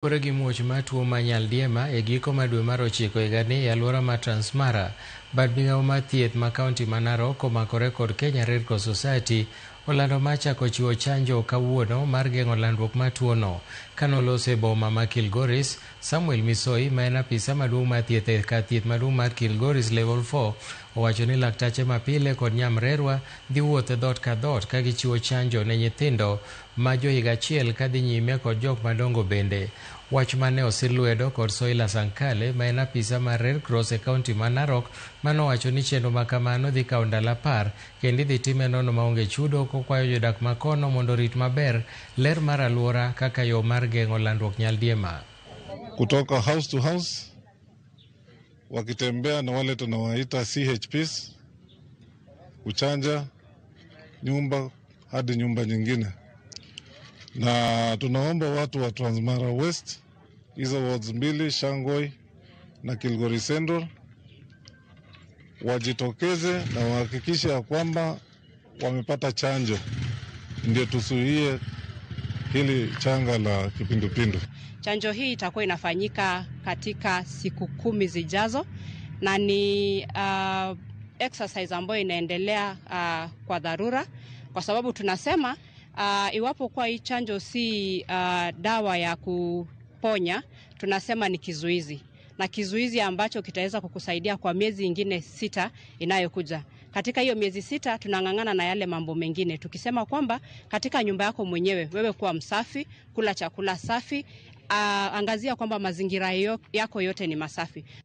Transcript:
Kaluwore gi muoch mar tuo mar nyaldiema e giko mar dwe mar ochiko higani e aluora mar Transmara, bad migao mar thieth ma kaunti ma Narok komakore kod Kenya Red Cross Society olando mar chako chiwo chanjo kawuono mar geng'o landruok mar tuono. Kanoloso e boma ma Kilgoris, Samuel Misoi ma en apisa maduong' mar thieth e kar thieth maduong' mar Kilgoris Level 4 owacho ni laktache mapile kod nyamrerwa dhi wuotho e dhoot ka dhoot ka gichiwo chanjo ne nyithindo ma johiga achiel kadhi nyime kod jok madongo bende. Wach mane osir lwedo kod Soila Sankale ma en apisa mar Red Cross e kaunti ma Narok manowacho ni chenro ma kamano dhi kawo ndalo 10 kendo idhi time nono maonge chudo kokwayo jodak ma kono mondo orit maber ler mar aluora kaka yo mar geng'o landruok nyaldiema. Kutoka house to house wakitembea na wale tunawaita CHPs kuchanja nyumba hadi nyumba nyingine, na tunaomba watu wa Transmara West, hizo wards mbili, Shangoi na Kilgoris Central, wajitokeze na wahakikishe ya kwamba wamepata chanjo, ndio tuzuie hili changa la kipindupindu. Chanjo hii itakuwa inafanyika katika siku 10 zijazo na ni exercise ambayo inaendelea kwa dharura, kwa sababu tunasema iwapo kwa hii chanjo si dawa ya kuponya, tunasema ni kizuizi, na kizuizi ambacho kitaweza kukusaidia kwa miezi ingine 6 inayokuja. Katika hiyo miezi 6 tunang'ang'ana na yale mambo mengine, tukisema kwamba katika nyumba yako mwenyewe wewe kuwa msafi, kula chakula safi, angazia kwamba mazingira yako yote ni masafi.